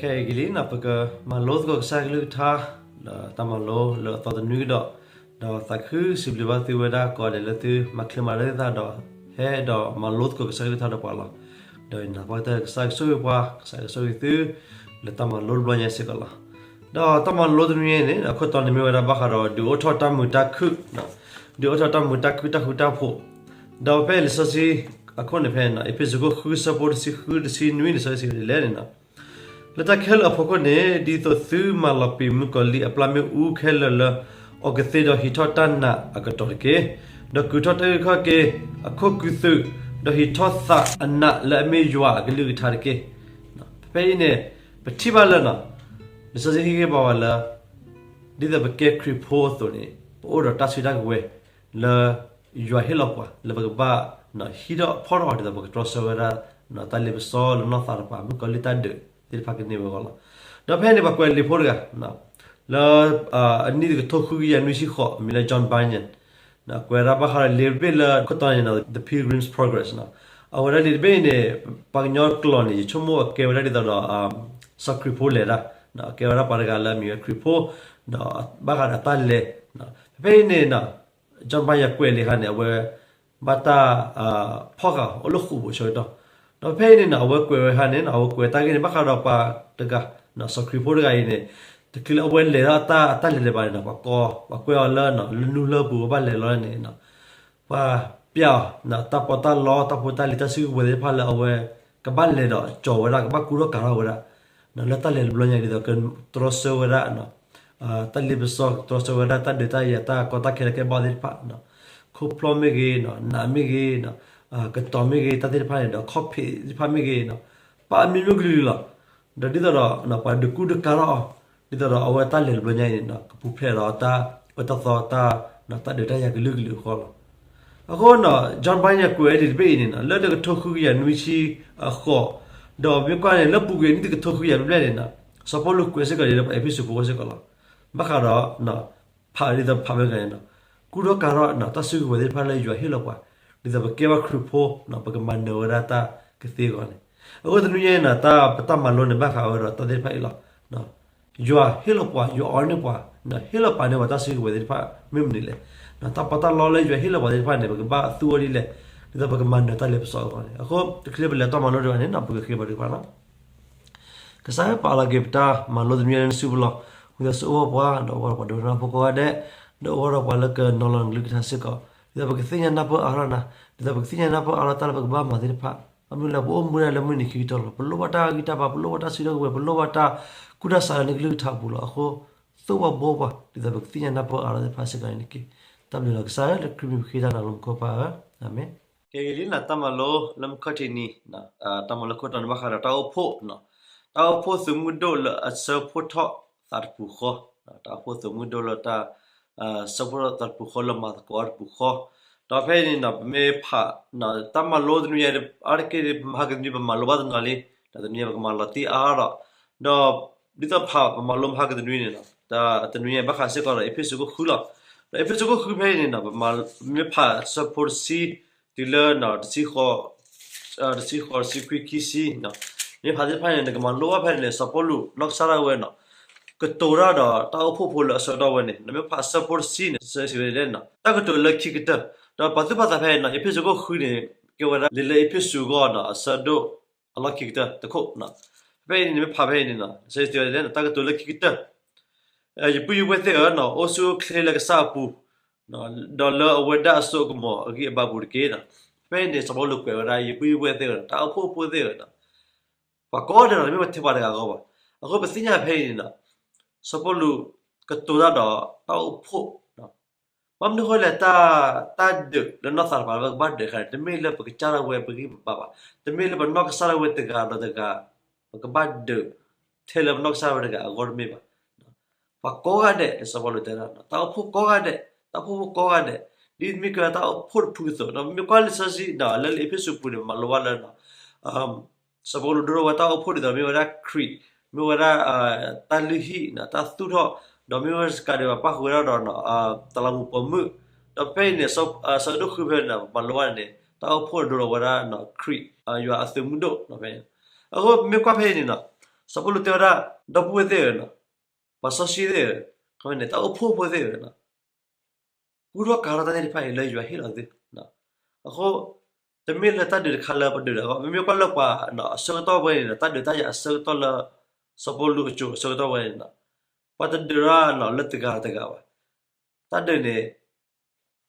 ခဲအံၤလံနီၤ ပကမၤလိသကိးကစၢ်ကလုၢ်ကထါ ဒီးတၢ်မၤလိလၢအသီတနွံကဒီး, ဒီးသးခုစံးဘျုးဘၣ်သုဝဲဒၣ်ကိးဂၤဒဲးလၢသုမၤချ့မၤဒၣ်သးဒီး ဟဲဒီးမၤလိသကိးကစၢ်ကလုၢ်ကထါဒီးပှၤလီၤ. ဒီးနာ်သပှၢ်ကတၢၢ် ကစၢ်ကဆိၣ်ဂ့ၤပှၤ, ကစၢ်ကဆိၣ်ဂ့ၤသု လၢတၢ်မၤလိတဘျီညါစ့ၢ်ကီးလီၤ. ဒီးတၢ်မၤလိတနွံညါအံၤန့ၣ် အခိၣ်တီန့ၣ်မ့ၢ်ဝဲဒၣ်ဘၣ်ဃးဒီး ဒုးအိၣ်ထီၣ်တၢ်မုာ်တၢ်ခုၣ်, ဒုးအိၣ်ထီၣ်တၢ်မုာ်တၢ်ခုၣ်တၢ်ဃူတၢ်ဖိး, ဒီးဖဲလံာ်စီဆှံအခိၣ်န့ၣ်ဖဲ အ့းဖ့းစူးခိၣ်ဃုဆၢဖိတဆံဃုတဆံနွံန့ၣ် စံးဝဲဒ်လဲၣ်န့ၣ်နီၤ, လၢတၢ်ခဲလၢာ်အဖီခိၣ်န့ၣ် ဒ်သိးသုမၤလီၤပံာ်မုၣ်ကီၤလံၢ်အပျၢ်မ့ၣ်အူခဲလၢာ်လၢ အီကသ့ဒီးဟံးထီၣ်တၢ်နာ်အကတီၢ်တက့ၢ်. ဒီးကုာ်ထီၣ်တၢ်အုၣ်ခီၣ်က့ၤအခိၣ်ကူာ်သုး, ဒီးဟံးထီၣ်သးအနးလၢအမ့ၢ်ယွၤအကလုၢ်ကထါတက့ၢ်. ဖဲအံၤန့ၣ် ပထံၣ်ဘၣ်လၢနီၤ, လံာ်စီဆှံဟ့ၣ်ဂံၢ်ဘါဝဲလၢ ဒ်သိးပကဲခရံာ်ဖိအသိးန့ၣ် ပအိၣ်ဒီးတၢ်စုတၢ်ကဝဲၤလၢ ယွၤဟ့ၣ်လီၤပှၤ လၢပကဘၣ်ဟံးထီၣ်ဖီၣ်ထီၣ်အီၤ ဒ်သိးပကတြီဆၢဝဲဒၣ် တၢ်လ့ပစီလၢနီၢ်သးတကပၤ မုၣ်ကီၤလံၢ်တၢ်ဒုးသ့ၣ်တဖၣ်ကန့ၢ်ဝဲအဂီၢ်လီၤ. ဒီးဖဲန့ၣ် ပှၤကွဲးလံာ်ဖိတဂၤ လၢ အနံၣ်တကထိဃုကယၤနွံဆံဃိး အမံၤလၢ John Bunyan ကွဲးဒၣ်ဘၣ်ဃးဒီးလံာ်တဘ့ၣ်လၢ ခိၣ်တီန့ၣ် The Pilgrim's Progress အဝဲဒၣ်လံာ်တဘ့ၣ်အံၤန့ၣ် ပှၤကညီကျိာ်န့ၣ် ယဆိကမိၣ်အကဲဝဲဒၣ်ဒ်သိးဒီး စီၤခရံာ်ဖိလဲၤတၢ်, ကဲဝဲဒၣ်ပှၤတဂၤလၢအမံၤဝဲခရံာ်ဖိ ဒီးဘၣ်ဃးဒီးတၢ်လဲၤ, ဖဲဖဲအံၤန့ၣ် John Bunyan ကွဲးလံာ်အခါန့ၣ် အဝဲ ဘၣ်တၢ်ဖီၣ်ဃာ်အိၣ်လၢဃိာ်ပူၤဆၢကတီၢ်, ဒီးဖဲအံၤန့ၣ်နီၤ အဝဲကွဲးဝဲအခါန့ၣ် အဝဲကွဲးတၢ်ဂ့ၢ်န့ၣ် ဘၣ်ဃးဒီးပှၤတဂၤ စီၤခရံာ်ဖိတဂၤအံၤန့ၣ် တချုးလၢအဝဲလဲၤထီၣ်တၢ် တၢ်လဲၤတဖၣ်န့ၣ်နီၤ ပှၤကိး ပှၤကွဲးအီၤလၢ လၢနူလၢပူၤ အဘၣ်လဲၤလီၤန့ၣ် ပှၤပျၢ်အီၤ တၢ်ပီးတၢ်လီ တၢ်ဖိတၢ်လံၤ တၢ်စုကဝဲၤသ့ၣ်တဖၣ်လၢအဝဲ ကဘၣ်လဲၤဒီးကၠီၤဝဲဒၣ် ကဘၣ်ကူထီၣ်ကၤထီၣ်ဝဲဒၣ် လၢတၢ်လဲၤတဘျီညါ ဒ်သိးကတြီဆၢဝဲဒၣ် တၢ်လ့ပစီ ကတြီဆၢဝဲဒၣ် တၢ်ဒုးတၢ်ယၤ တၢ်ကီတၢ်ခဲလၢာ်ကဲဘၣ်သ့ၣ်တဖၣ်, ခိၣ်ဖျီၣ်မ့ၢ်ဂ့ၤ, နးမ့ၢ်ဂ့ၤ, ကတီၤမ့ၢ်ဂ့ၤ တၢ်သ့ၣ်တဖၣ်န့ၣ်ဒီး ခီၣ်ဖံးသ့ၣ်တဖၣ်မ့ၢ်ဂ့ၤ, ပာ်အမျိုးမျိုးကလုာ်လီၤ. ဒီးဒ်သိးဒီး ပှၤဒုးကူဒုးကၤထီၣ်အီၤ ဒ်သိးဒီးအဝဲတၢ်လဲၤတဘျီညါအံၤန့ၣ် ကပူၤဖျဲးဒီးတၢ်အၢတၢ်သီ တၢ် တၢ်ဒုးတၢ်ယၤကလုာ်ကလုာ်အဃိလီၤ. အဃိနီၤ John Bunyan ကွဲးလံာ်တဘ့ၣ်အံၤန့ၣ်နီၤ လၢတကထိဃုကယၤနွံဆံအဃိး, ဒီးမ့ၢ်ကွၢ်န့ၣ် လၢပူၤကွံာ်အနံၣ်တကထိဃုကယၤဘျဲၣ်န့ၣ်နီၤ စီၤပီလူးကွဲးစ့ၢ်ကီးဒ်လၢပှၤအ့းဖ့းစူးဖိအဂီၢ်စ့ၢ်ကီးလီၤ. ဘၣ်ဃးဒီး ဖးဒ်သိးဖးဝဲဂၤန့ၣ်နီၤ ကူထီၣ်ကၤထီၣ် တၢ်စုကဝဲၤသ့ၣ်တဖၣ်လၢယွၤဟ့ၣ်လီၤပှၤ ဒ်သိးပကဲဘၣ်ခရံာ်ဖိ ပကမၤနၢၤဝဲဒၣ်တၢ်ကသ့အဂီၢ်န့ၣ်, အဃိတနွံညါအံၤနီၤ တၢ်ပတၢ်မၤလိန့ၣ် ဘၣ်ဃးဝဲဒီးတၢ်သ့ၣ်တဖၣ်အံၤလီၤ. ယွၤဟ့ၣ်လီၤပှၤ ယွၤအီန့ၢ်ပှၤ ဟ့ၣ်လီၤပာ်န့ၢ်ပှၤတၢ်စုကဝဲၤသ့ၣ်တဖၣ် မ့ၢ်မနုၤလဲၣ်. တၢ်ပီးတၢ်လီလၢယွၤဟ့ၣ်လီၤပှၤသ့ၣ်တဖၣ်န့ၣ် ပကဘၣ်သူအီၤဒ်လဲၣ်, ဒ်သိးပကမၤနၢၤတၢ်လ့ပစီအဂီၢ်န့ၣ်. အဃိတချုးပလဲၤတၢ်မၤလိတဖၣ်န့ၣ်နီၤ ပကဃ့ဘါထုကဖၣ်လီၤ. ကစၢ်ပာ်လီၤက့ၤပတၢ်မၤလိတနွံညါလၢနစုပူၤလီၤ. ဝံသးစူၤအိၣ်ဘၣ်ပှၤ ဒီးအိၣ်ဘၣ်ပှၤဒိကနၣ်ဖိကိးဂၤဒဲး, ဒီးအိၣ်ဘၣ်ဒီးပှၤလၢကနီၤလီၤနကလုၢ်ကထါစ့ၢ်ကီး, ဒ်သိးပကသ့ၣ်ညါနၢ်ပၢၢ်အါထီၣ်နၤ, ဒ်သိးပကသ့ၣ်ညါနၢ်ပၢၢ်အါထီၣ်တၢ်လၢပကဘၣ်မၤသ့ၣ်တဖၣ်, ဘၣ်မနုၤလၢပအိၣ်မူဒၣ်လၢမုၢ်နံၤခံကတၢၢ်လီၤ. ပလိၣ်ဘၣ်တၢ်ဂံၢ်တၢ်ဘါ, ပလိၣ်ဘၣ်တၢ်ကူၣ်တၢ်ဆးလၢနကလုၢ်ကထါအပူၤလီၤ. အဃိ သိၣ်ဘၣ်ဘှီဘၣ် ဒ်သိးပကသ့ၣ်ညါနၢ်ပၢၢ်အါထီၣ်သ့ၣ်တဖၣ်စ့ၢ်ကီးန့ၣ်တက့ၢ်. တၢ်ဘျုးလီၤကစၢ်ဧၢ လၢခရံာ်မံၤပဃ့တၢ်ဒီးလၢမူခိၣ်ပၢ်ဧၢ, အၤမ့ၣ်. ကဲဂ့ၤလံနီၤ တၢ်မၤလိလၢမုၢ်ခီၣ်ထံးနံၤ, တၢ်မၤလိခိၣ်တီန့ၣ်ဘၣ်ဃးဒီးတၢ်အိၣ်ဖှိၣ်, တၢ်အိၣ်ဖှိၣ်သုးမုၢ်ဒိၣ်လၢအဆၢဖှိၣ်ထီၣ်သးတပူၤဃီ, တၢ်အိၣ်ဖှိၣ်သုးမုၢ်ဒိၣ်လၢတၢ် ဆၢဖှိၣ်ထီၣ်သးတပူၤဃီလၢမၤသကိးအီၤတပူၤဃီ, ဒီးဖဲအံၤန့ၣ်နီၤ ပမ့ၢ်ဖး တၢ်မၤလိတနွံညါ အါတက့ၢ် ပမၤဟါကတနွံ ပမၤလိဘၣ်တနီၤလံ, ဒီးတနွံညါပကမၤလီၤတံၢ်အါဒီး, ဒီး ဒ်သိးဖးပမၤလိမဟါကတနွံန့ၣ်နီၤ တၢ်တနွံညါဘၣ်ဃးစ့ၢ်ကီးဒီး အ့းဖ့းစူးခိၣ်ဃုလီၤ. ဒီးအ့းဖ့းစူးခိၣ်ဃုဖဲအံၤန့ၣ်နီၤ ပမ့ၢ်ဖးဆၢဖိတဆံ တုၤလၢ တဆံဃိး, တဆံဃိး တဆံခွံ ခံဆံ, မ့ၢ်ဖးသ့ၣ်တဖၣ်န့ၣ် နကမၤလိဘၣ်ဖဲန့ၣ် စီၤပီလူးနီၢ်ကစၢ်ဒၣ်ဝဲနီၤ ကတိၤတၢ်ဒီးတၢ်အိၣ်ဖှိၣ်ဖိလၢအဆၢကတီၢ်ဝဲန့ၣ် နမ့ၢ်ဖးဆၢဖိတဆံန့ၣ် စံးဝဲဒ်လဲၣ်နီၤ တၢ်ကတိၤလၢခံကတၢၢ်, ဒီးပှၤသူၣ်ဖးသးဖဲအံၤနီၤ အ့းဖ့းစူးခိၣ်ဃုန့ၣ် ကဲဝဲဒၣ်လံာ်လၢအ့းဖ့းစူးအဂီၢ်နီၤ အဆၢဒိၣ်အလီၢ်ခံကတၢၢ်တခိၣ်, ဖဲအံၤန့ၣ် နမ့ၢ်ဖးဖဲအံၤန့ၣ်နီၤ စံးဝဲဒ်လဲၣ်နီၤ တၢ်ကတိၤလၢခံကတၢၢ် ယပုၢ်ယဝဲၢ်သ့ၣ်ဧၢနီၤ အိၣ်ဆူၣ်အိၣ်ချ့လၢကစၢ်အပူၤ, ဒီးလၢအဝဲဒၣ်အစိအကမီၤအဂံၢ်အဘါပူၤတက့ၢ်နီၤ. ဖဲအံၤန့ၣ် စီၤပီလူးကွဲးဝဲဒၣ် ယပုၢ်ယဝဲၢ်သ့ၣ်ဧၢနီၤ တၢ်အိၣ်ဖှိၣ်ဖိသ့ၣ်ဧၢနီၤ ပှၤကိးဂၤဒဲးနီၤ တမ့ၢ်ပှၤထဲပှၤတဂၤအဂီၢ်ဘၣ်. အဃိပသ့ၣ်ညါဖဲအံၤန့ၣ်နီၤ စီၤပီလူးကတိၤတၢ်ဒီးတၢ်အိၣ်ဖှိၣ် ဘၣ်မနုၤအဃိလဲၣ် တၢ်ဒုးလၢနီၢ်သးတကပၤလၢပကဘၣ်ဒုးအခါန့ၣ် တမ့ၢ်လၢပကစၢ်ဒၣ်ဝဲပဂံၢ်ပဘါဘၣ်, တမ့ၢ်လၢပနီၢ်ကစၢ်ဒၣ်ဝဲတဂၤဒီးတဂၤ ပကဘၣ်ဒုးထဲလၢပနီၢ်ကစၢ်ဒၣ်ဝဲတဂၤအဂီၢ်တမ့ၢ်ဘၣ်. ပှၤကိးဂၤဒဲး စီၤပီလူးတဲဒၣ် တၢ်အိၣ်ဖှိၣ်ကိးဂၤဒဲး, တၢ်အိၣ်ဖှိၣ်ဖိကိးဂၤဒဲး, ဒ်မ့ၢ်ကဲတၢ်အိၣ်ဖှိၣ်တဖုအသိး မ့ၢ်ကွၢ်လံာ်စီဆှံဒီးလၢလံာ်အ့းဖ့းစူးပူၤန့ၣ် မၤလိဘၣ်လၢ စီၤပီလူးဒိလီၤဝဲတၢ်အိၣ်ဖှိၣ်ဒ်သိးမ့ၢ်ဝဲဒၣ်ခရံာ်, မ့ၢ်ဝဲဒၣ် တၢ်လုၢ်ဟံၣ် တၢ်သူၣ်ထီၣ်, ဒီးမ့ၢ်ဝဲစကၤဒဲးဘၣ်ပၣ်ဃုာ်ဝဲဒၣ်ဒီး တလးမူးပိာ်မုၣ်, ဒီးဖဲအံၤန့ၣ် ဆၢဒိၣ်ဃုဖဲန့ၣ် ပမၤလိဘၣ်န့ၣ် တၢ်အိၣ်ဖှိၣ်ဒိလီၤဝဲဒၣ်ခရံာ် ယွၤအသုးမုၢ်ဒိၣ်ဖဲန့ၣ်. အဃိမ့ၢ်ကွၢ်ဖဲအံၤန့ၣ်နီၤ စီၤပီလူးတဲဝဲဒၣ် ဒီပုၢ်ဝဲၢ်သ့ၣ်ဧၢ, ပှၤစီဆှံသ့ၣ်ဧၢ, ခီန့ၣ် တၢ်အိၣ်ဖှိၣ်ဖိသ့ၣ်ဧၢ, ကူထီၣ်ကၤထီၣ်တၢ်သ့ၣ်တဖၣ်အံၤလၢယွၤဟ့ၣ်လီၤသု. အဃိ တမ့ၢ်လၢတၢ်ဒုးတခါလၢပဒုးတၢ်အဂီၢ်, မ့မ့ၢ်ကွၢ်လၢပှၤအဆၢကတီၢ်ဝဲန့ၣ်ဒီး တၢ်ဒုးတၢ်ယၤအဆၢကတီၢ်လၢ စီၤပီလူးအစိၤအဆၢကတီၢ်ဝဲန့ၣ်ဒီး ပှၤတဒုးတၢ်လၢတဂၤတဂၤဘၣ်. တၢ်ဒုးန့ၣ်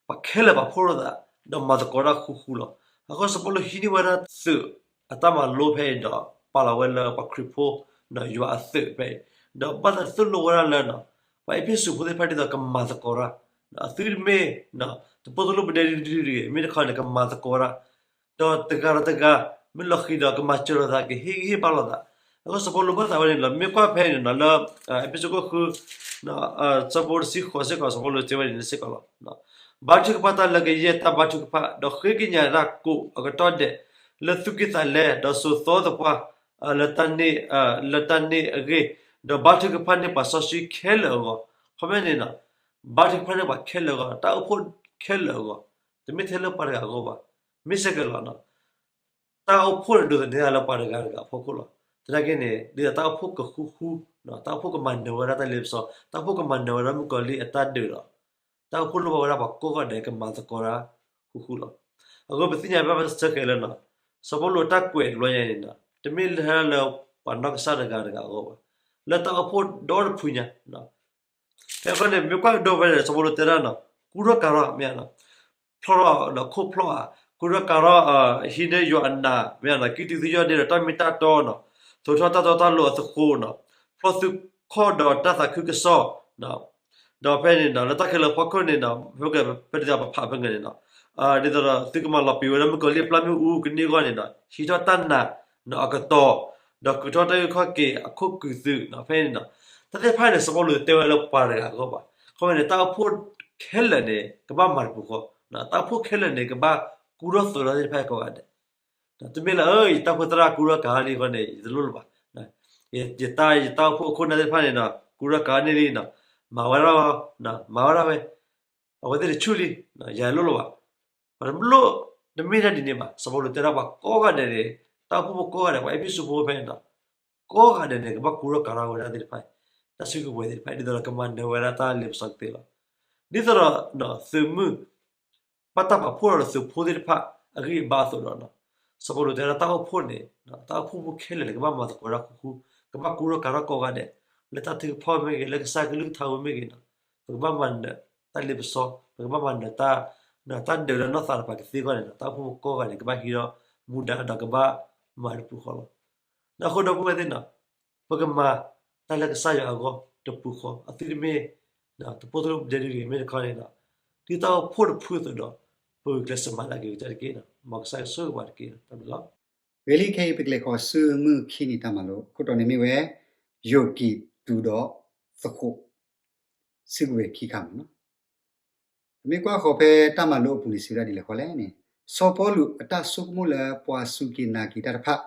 ပှၤခဲလၢာ်ပာ်ဖှိၣ်ထီၣ်သး ဒီးမၤသကိးတၢ်ဃူဃူလီၤ. အဃိစီၤပီလူးဟံးန့ၢ်ဝဲဒၣ်သုးအတၢ်မၤလိဖဲအံၤဒီး ပာ်လီၤဝဲလၢပှၤခရံာ်ဖိ ယွၤအသုးဖဲအံၤ, ဒီးဘၣ်သးသိၣ်လိဝဲဒၣ်လၢ ပှၤအ့းဖ့းစူးဖိသ့ၣ်တဖၣ်ဒ်သိးကမၤသကိးတၢ်, အသုတမ့ၢ် တပိၢ်သလိၣ်ပဒဲဒုဒုတဂ့ၤ, မ့ၢ်တခီန့ၣ် ကမၤသကိးတၢ်, ဒီးတဂၤဒီးတဂၤ မ့ၢ်လီၤဃံၤဒီးကမၤစၢၤလိာ်သး ကဟ့ၣ်ဂံၢ်ဟ့ၣ်ဘါလိာ်သး. အဃိစီၤပီလူးဘၣ်သးဝဲန့ၣ်လီၤ. မ့ၢ်ကွၢ်ဖဲန့ၣ်လီၤ လၢ အ့းဖ့းစူးခိၣ်ဃု ဆၢဖိတဆံဃိးစ့ၢ်ကီး စီၤပီလူးတဲဝဲဒ်န့ၣ်စ့ၢ်ကီးလီၤ. ဘါထုကဖၣ်တၢ်လၢကယဲၢ်တၢ်ဘါထုကဖၣ်, ဒီးဃ့ကညးတၢ်ကိးအကတီၢ်ဒဲး လၢသူၣ်ကံၢ်သးလဲ ဒီးစိာ်သီသပှၢ် လၢတၢ်န့ၣ် လၢတၢ်န့ၣ်အဂ့ၢ်, ဒီးဘါထုကဖၣ်န့ၢ်ပှၤစီဆှံခဲလၢာ်အဂီၢ်. ခီဖဲန့ၣ်လီၤ, ဘါထုကဖၣ်န့ၢ်ပှၤခဲလၢာ်အဂီၢ်, တၢ်အိၣ်ဖှိၣ်ခဲလၢာ်အဂီၢ်, တမ့ၢ်ထဲလၢပှၤတဂၤအဂီၢ်ဘၣ်, မ့ၢ်ဆဲးကဲလီၤ. တၢ်အိၣ်ဖှိၣ်န့ၣ်ဒိးသန့ၤသးလၢပှၤတဂၤတဂၤအဖီခိၣ်လီၤ. သနာ်က့န့ၣ် ဒ်သိးတၢ်အိၣ်ဖှိၣ်ကဃူဃူ, တၢ်အိၣ်ဖှိၣ်ကမၤနၢၤဝဲဒၣ်တၢ်လ့ပစီ, တၢ်အိၣ်ဖှိၣ်ကမၤနၢၤဝဲဒၣ်မုၣ်ကီၤလံၢ်အတၢ်ဒုးလီၤ. တၢ်အိၣ်ဖှိၣ်လိၣ်ဘၣ်ဝဲဒၣ်ပှၤကိးဂၤဒဲးကမၤသကိးတၢ်ဃူဃူလီၤ. အဃိပသ့ၣ်ညါဘၣ်ဝဲစ့ၢ်ကီးလၢ စီၤပီလူးအတၢ်ကွဲးတဘျီညါန့ၣ် တမ့ၢ်လၢလၢပှၤနီၢ်ကစၢ်တဂၤတဂၤအဂီၢ်ဘၣ်, လၢတၢ်အိၣ်ဖှိၣ်ဒီတဖုညါ ဖဲအဃိန့ၣ် မ့ၢ်ကွၢ်ကဒီးဖဲန့ၣ် စီၤပီလူးတဲဒၣ်န့ၣ် ကူထီၣ်ကၤထီၣ်မ့ၢ်ဧါ, ဖျီၣ်ဒီးခိၣ်ဖျီၣ်ဧါ, ကူထီၣ်ကၤထီၣ် ဟံးန့ၢ်ယွၤအနးမ့ၢ်ဧါ, ကံၣ်တူာ်သုယီၢ်ဒ့ဒီးတၢ်မ့ၢ်တၢ်တီန့ၣ်, သိးထီၣ်တၢ်တီတၢ်လိၤအသဃိန့ၣ်, ဖျီၣ်သုခီၣ်ဒီးတၢ်သးခုကစီၣ် ဒီးဖဲန့ၣ်ဒီး လၢတၢ်ခဲလၢာ်အဖီခိၣ်န့ၣ်ဒီး ဖဲကပဒ်သိးပဖးဖဲန့ၣ်ဒီး ဒ်သိးဒီးသုကမၤလီၤပံာ်ဝဲဒၣ်မုၣ်ကီၤလံၢ်အပျၢ်မ့ၣ်အူကန့ၢ်အဂီၢ်န့ၣ်ဒီး ဟံးထီၣ်တၢ်နာ်အကတီၢ်, ဒီးကုာ်ထီၣ်တၢ်အုၣ်ခီၣ်က့ၤအခိၣ်ကုာ်သုး, ဖဲန့ၣ်ဒီး တၢ်သ့ၣ်တဖၣ်န့ၣ် စီၤပီလူးတဲဝဲလၢပှၤတဂၤအဂီၢ်ဘၣ်. ခီဖဲန့ၣ် တၢ်အိၣ်ဖှိၣ်ခဲလၢာ်န့ၣ် ကဘၣ်မၤတပူၤဃီ, တၢ်အိၣ်ဖှိၣ်ခဲလၢာ်န့ၣ် ကဘၣ်ကူထီၣ်သိးထီၣ်သ့ၣ်တဖၣ်ကိးဂၤဒဲး တမ့ၢ်လၢ ယတၢ်အိၣ်ဖှိၣ်သရၣ်ကူထီၣ်ကၤထီၣ်လံအဃိန့ၣ် ယတလိၣ်လၢၤဘၣ်, ယတၢ် ယတၢ်အိၣ်ဖှိၣ်အခိၣ်အနၢ်သ့ၣ်တဖၣ်န့ၣ်ဒီး ကူထီၣ်ကၤထီၣ်န့ၢ်လံန့ၣ်, မၤဝဲဒၣ်, မၤဝဲဒၣ်ဝဲ, အဝဲသ့ၣ်တဆူၣ်လံ, ယတလိၣ်လၢၤဘၣ်. ပှၤတလိၣ်, တမ့ၢ်ဒၣ်ဒ်န့ၣ်ဘၣ်. စီၤပီလူးတဲဒၣ်ပှၤကိးဂၤဒဲးန့ၣ်, တၢ်အိၣ်ဖှိၣ်ဖိကိးဂၤဒဲး ပှၤအ့းဖ့းစူးဖိဖဲန့ၣ်ဒီး ကိးဂၤဒဲးန့ၣ် ကဘၣ်ကူထီၣ်ကၤထီၣ်ဝဲဒၣ်သ့ၣ်တဖၣ်, တၢ်စုကဝဲၤသ့ၣ်တဖၣ် ဒ်သိးဒီးကမၤနၢၤဝဲဒၣ်တၢ်လ့ပစီကသ့လီၤ. ဒ်သိးဒီး သုးမုၢ် ဘၣ်တၢ်ပာ်ဖှိၣ်ဒီးသုးဖိသ့ၣ်တဖၣ်အဂံၢ်အဘါအသိးဒီး စီၤပီလူးတဲဝဲဒၣ်တၢ်အိၣ်ဖှိၣ်န့ၣ်, တၢ်အိၣ်ဖှိၣ်ဖိခဲလၢာ်န့ၣ် ကဘၣ်မၤသကိးတၢ်ဃူဃူ, ကဘၣ်ကူထီၣ်ကၤထီၣ်ကိးဂၤဒဲး, လၢတၢ်ထုကဖၣ်မ့ၢ်ဂ့ၤ, လၢကစၢ်ကလုၢ်ကထါဝဲမ့ၢ်ဂ့ၤန့ၣ်, ပကဘၣ်မၤနၢၤတၢ်လ့ပစီ, ပကဘၣ်မၤနၢၤတၢ်, တၢ်ဒုးလၢနီၢ်သးတပၤကသ့အဂီၢ်န့ၣ်ဒီး တၢ်အိၣ်ဖှိၣ်ဖိကိးဂၤန့ၣ် ကဘၣ်ဟံးထီၣ်မူဒါဒီးကဘၣ်မၤတပူၤဃီလီၤ. အဃိဒီပုၢ်ဝဲၢ်သ့ၣ်န့ၣ်, ပကမၤတၢ်လၢကစၢ်ယွၤအဂီၢ်တပူၤဃီ, အသုတမ့ၢ် တပိၢ်သလိၣ်ပဒဲဒုတဂ့ၤ, မ့ၢ်တခီန့ၣ်ဒီး ဒ်တၢ်အိၣ်ဖှိၣ်တဖုအသိးဒီး ပဂုာ်ကျဲးစၢးမၤလၢအဂ့ၤကတၢၢ်တက့ၢ်. မ်ကစၢ်ယွၤဆိၣ်ဂ့ၤပှၤတက့ၢ်. တၢ်ဘျုးလီၤ. ဂ့ၤလံ ခဲအံၤပကလဲၤဃီၤဆူမုၢ်ခံနံၤတၢ်မၤလိ အခိၣ်တီန့ၣ်မ့ၢ်ဝဲ ယိၤကံၢ်တူာ်ဒီးသဃိး စုကဝဲၤခံခါမ့ၢ်နီၤ. ပမ့ၢ်ကွၢ်ဃီၤဖဲတၢ်မၤလိအပူၤန့ၣ် စံးဝဲဒၣ်ဒ်လဲၣ်ဃီလဲၣ်န့ၣ်, စီၤပီလူးအတၢ်ဆိကမိၣ်လၢပှၤစူၢ်က့ၤနာ်က့ၤတၢ်တဖၣ်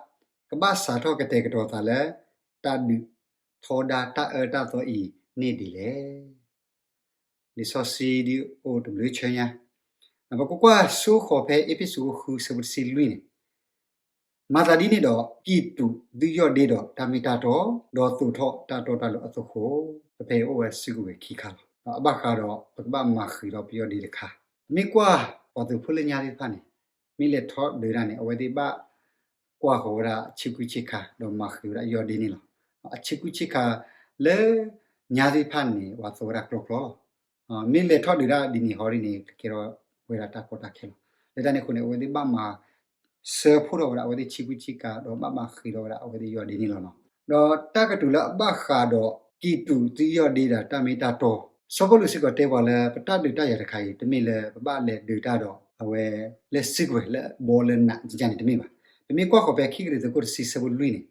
ကဘၣ်စးထီၣ်ကတဲာ်ကတီၤသးလၢ တၢ်ဒုးထီဒါတၢ်အၢတၢ်သီအံၤန့ၣ်ဒ်လဲၣ်. လံာ်စီဆှံဒ်အိၣ်တဘျုးဆၢညါ, ပကကွၢ်ဆိဃီၤဖဲအ့းဖ့းစူးဃုဆၢဖိတဆံလွံၢ်န့ၣ်, မၤသးဒ်န့ၣ်ဒီး ကံၢ်တူာ်သုယီၢ်ဒ့ဒီးတၢ်မ့ၢ်တၢ်တီ, ဒီးသိးထီၣ်တၢ်တီတၢ်လိၤအသဃိ, ဖဲအံၤအိၣ်ဝဲစုကဝဲၤခံခါလီၤ. အဘၣ်ဃးဒီးပကဘၣ်မၤဃံးဒီးပယီၢ်ဒ့တခါ, ပမ့ၢ်ကွၢ်ပှၤသုးဖိလၢညါသ့ၣ်တဖၣ်န့ၣ်, မ့ၢ်လဲၤထီၣ်ဒုးတၢ်န့ၣ် အဝဲသ့ၣ်ဘၣ်ကွၢ်ဃီၤဝဲဒၣ်ဆ့ကူဆ့ခါ ဒီးမၤဃံးဝဲဒၣ်ယီၢ်ဒ့န့ၣ်လီၤ. အဆ့ကူဆ့ခါလၢညါသ့ၣ်တဖၣ်န့ၣ် ပှၤသိးဝဲဒၣ်ကျီကျီလီၤ. မ့ၢ်လဲၤထီၣ်ဒုးတၢ်ဒ်န့ၣ်ဟီဒ်န့ၣ် ကကဲထီၣ်ဝဲဒၣ်တၢ်ကီတၢ်ခဲလီၤ. လၢတၢ်န့ၣ်အဃိန့ၣ် အဝဲသ့ၣ်ဘၣ်မၤ စၢဖှိၣ်ထီၣ်ဝဲဒၣ်အဝဲသ့ၣ်ဆ့ကူဆ့ခါ ဒီးဘၣ်မၤဃံးထီၣ်ဝဲဒၣ်အဝဲသ့ၣ်ယီၢ်ဒ့န့ၣ်လီၤ. ဒီးတၢ်ကတိၤလၢအဘၣ်ဃးဒီး ကံၢ်တူာ်သုယီၢ်ဒ့ဒီးတၢ်မ့ၢ်တၢ်တီ, စီၤပီလူးစ့ၢ်ကီးတဲပှၤလၢ ပတၢ်ဒုးတၢ်ယၤတခါအံၤ တမ့ၢ်လၢပဘၣ်လဲၤဒုးတၢ်ဒီး အဝဲလၢစုကဝဲၤလၢအဘီလၢနးန့ၣ်တမ့ၢ်ဘၣ်. ပမ့ၢ်ကွၢ်ဃီၤဖဲခံကရံၣ်သူးခိၣ်တဆံဆၢဖိလွံၢ်န့ၣ်,